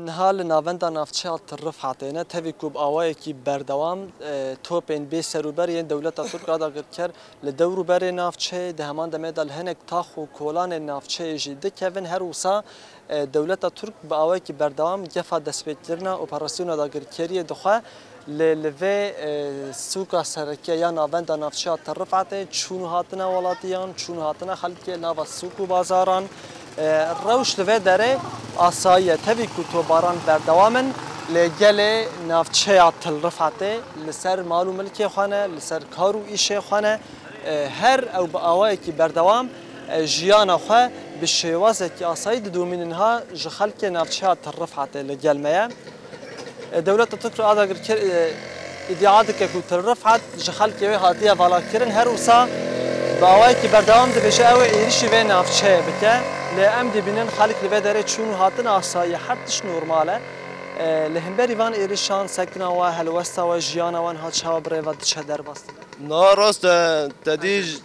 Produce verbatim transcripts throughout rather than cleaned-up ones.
Niha li navenda navçeya Til Rifetê ne, tevî ku bi awayekî berdewam, e, topên bêserûber yên dewleta Tirk a dagirker li dewrûberê navçeyê, di heman demê de li hinek tax û kolanên navçeyê jî dikevin, her wisa, e, dewleta Tirk bi awayekî berdewam gefa destpêkirina operasyona dagirkeriyê dixwe. Lê li vê, e, sûka sereke ya navenda navçeya Til Rifetê çûn û hatina welatiyan, çûn û hatina xelkê nava sûk û bazaran, e, rewş li vê derê asayiye. Tevî ku toparan berdewam in, lê gelê navçeya Til Rifetê li ser mal û milkê xwe ne, li ser kar û îşê xwe ne. E, her ew bi awayekî berdewam, e, jiyana xwe bi şêwazekî asayî didomînin. Ha ji xelkê navçeya Til Rifetê li gel me ye. E, dewleta Tirk re a dagirker, e, îdia dike ku Til Rifet ji xelkê wê hatiye valakirin, her wisa bi awayekî berdewam dibêje ew ê êrişî vê navçeyê bike. Lê em dibînin xelk li vê derê çûn û hatin asayiye, her tişt normal e. E, li hemberî van êrişan sekina we, helwesta we, jiyana we niha çawa bi rê ve diçe derbas dibe? Na rast e, te dî ji,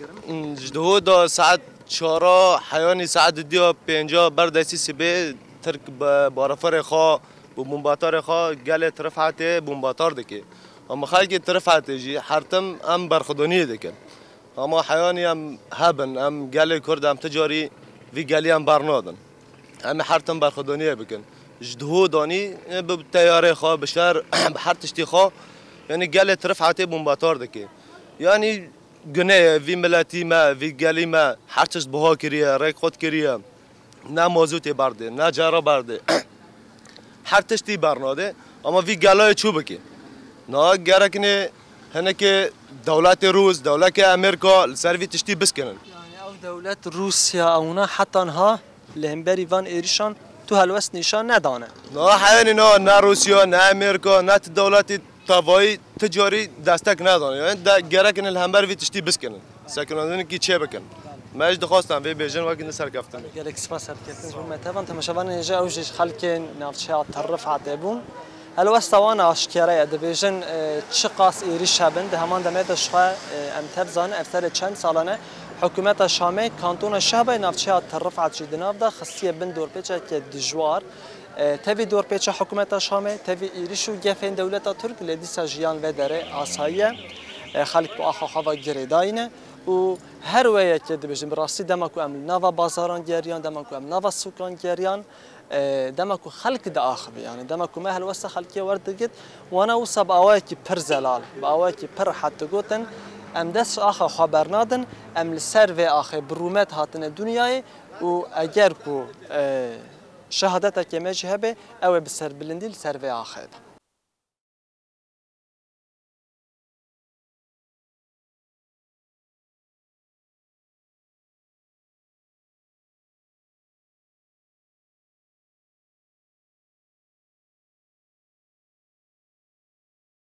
ji dohû de saet çara heyanî saet didiya pênca ber destî sibê Tirk bi baraferê xwe, bi bombatarê xwe gelê Til Rifetê bombatar dike. Ama xelkê Til Rifetê jî her tim em berxwedaniyê dikin. Ama heyanî em hebin, em gelê Kurd em ti carî vî gelî em bernadin. Em ê her tim berxwedaniyê bikin. Ji dohû danî, e, bi teyarê xwe, bi şer, bi her tiştî xwe, yanî gelê Til Rifetê bombatar dike. Yanî gune ye, vî miletî me, vî gelî me, her tişt buha kiriye, rêk xurt kiriye. Ne mazûtê berdê, ne cara berdê. Her tiştî bernadê, ama vî gelayê çû bike. Na gerekine hinekê dewletê Rûs, dewletê Amerîka li ser vî tiştî biskinin. Yani ew dewlet Rûsya ewna heta niha li hemberî van êrişan tu helwest nîşan nedane. Na heyanî na, ne Rûsya, ne Amerîka, ne ti dewletî tevayî ti carî destek nedane. Yani de gerekine li hember vî tiştî biskinin. Sekinandinekî çê bikin. Me jî dixwastin vê bêjin wekî di serkeftin. Gelek spas serkeftin ji bo me. Tevan temaşevanên hêja ew jî xelkên navçeya Til Rifetê bûn. Helwesta wan aşkere ye. Dibêjin, e, çiqas êrîş hebin, di heman demê de ji xwe, e, em tev zanin, ev serê çend salan e, hikûmeta Şamê kantona Şehbayê navçeya Til Rifet jî di nav de xistiye bin dorpêçeke dijwar. E, tevî dorpêça hikûmeta Şamê, tevî êrîş û gefên dewleta Tirk, lê dîsa jiyan vê derê asayiye. E, xelk bi axa xwe ve girêdayî ne û her wê yekê dibêjin, bi rastî dema ku em li nava bazaran geriyan, dema ku em nava sûkan geriyan, e, dema ku xelk diaxivî, yani dema ku me helwesta xelkê werdigit, wana wisa bi awayekî pir zelal, bi awayekî pir rehet digotin, em dest ji axa xwe bernadin, em li ser vê axê bi rûmet hatine dinyayê û eger ku, e, şehadetekê me jî hebe, ew ê bi serbilindî li ser vê axê be.